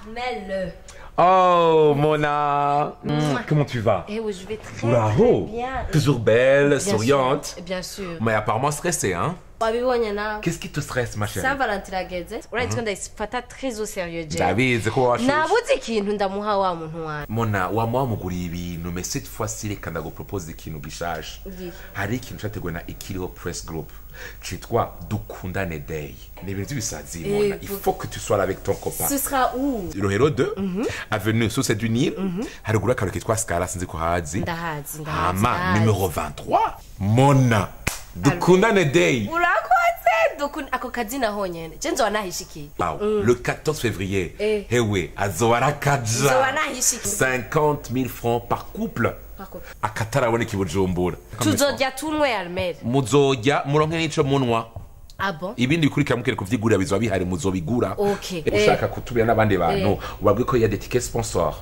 Armel. Oh, Mona. Comment tu vas? Eh oui, je vais très, Bravo. Très bien. Toujours belle, Bien souriante. sûr, bien sûr. Mais apparemment stressée, hein? Wabibonye nawe. Qu'est-ce qui te stresse, ma chérie? Saint Valentin irageze, urazi ko ndayifata très au sérieux je. Ndabizi ko washushe. Nabuze ikintu ndamuha wa muntu wanjye. Mona, wama wamuguriye ibintu, mais cette fois-ci reka ndagupropose ikintu gishaje. Igihe. Hari ikintu categuwe na Ikiriho Press Group citwa Dukundane Day. Ni ibintu vy'ibisazi, Mona. Il faut que tu sois là avec ton copain. Ce sera où? Rohero 2, avenue Source du Nil, haruguru y'akantu kitwa Scala, sinzi ko hazi. Ndahazi, ndahazi, Hama ndahazi. numéro 23. Mona, Dukundane Day. Urakoze. Ako kazina honyene je nzoba nahishikiye. Wow. Le 14 février, Eh. hewe azoba arakaja. Nzoba nahishikiye. 50 000 francs par couple. Par couple. Akataraboneka i Bujumbura. Tuzorya tunwe, Armel. Muzorya muronke n'ico munwa. Ah bon? Ibindi bikurikira mukere kuvyigurira, bizoba bihari, muzobigura. Okay. Ushaka kutubira n'abandi bantu, ubabwiye ko ya des tickets sponsor,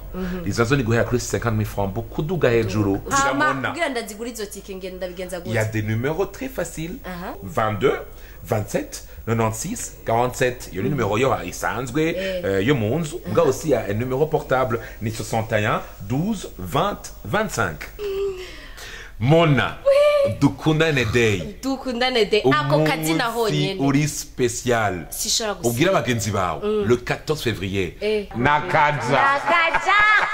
izo zo ni guhera kuri 50 000 francs kuduga hejuru. Hama Mona. kugira ndazigura izo tike ngenda ndabigenza Il y a gute? des numéros très faciles. Aha. 22 27 96 47. Il y a le numéro yo isanzwe yo mu nzu. Mbwa aussi il y a un numéro portable ni 61 12 20 25. Mona, Dukundane Day. Dukundane Day, ako kazina Umunsi honyene. uri spécial. Sishobora gusiba. Ubwira bagenzi bawe le 14 février. Eh. Nakaja. Nakaja.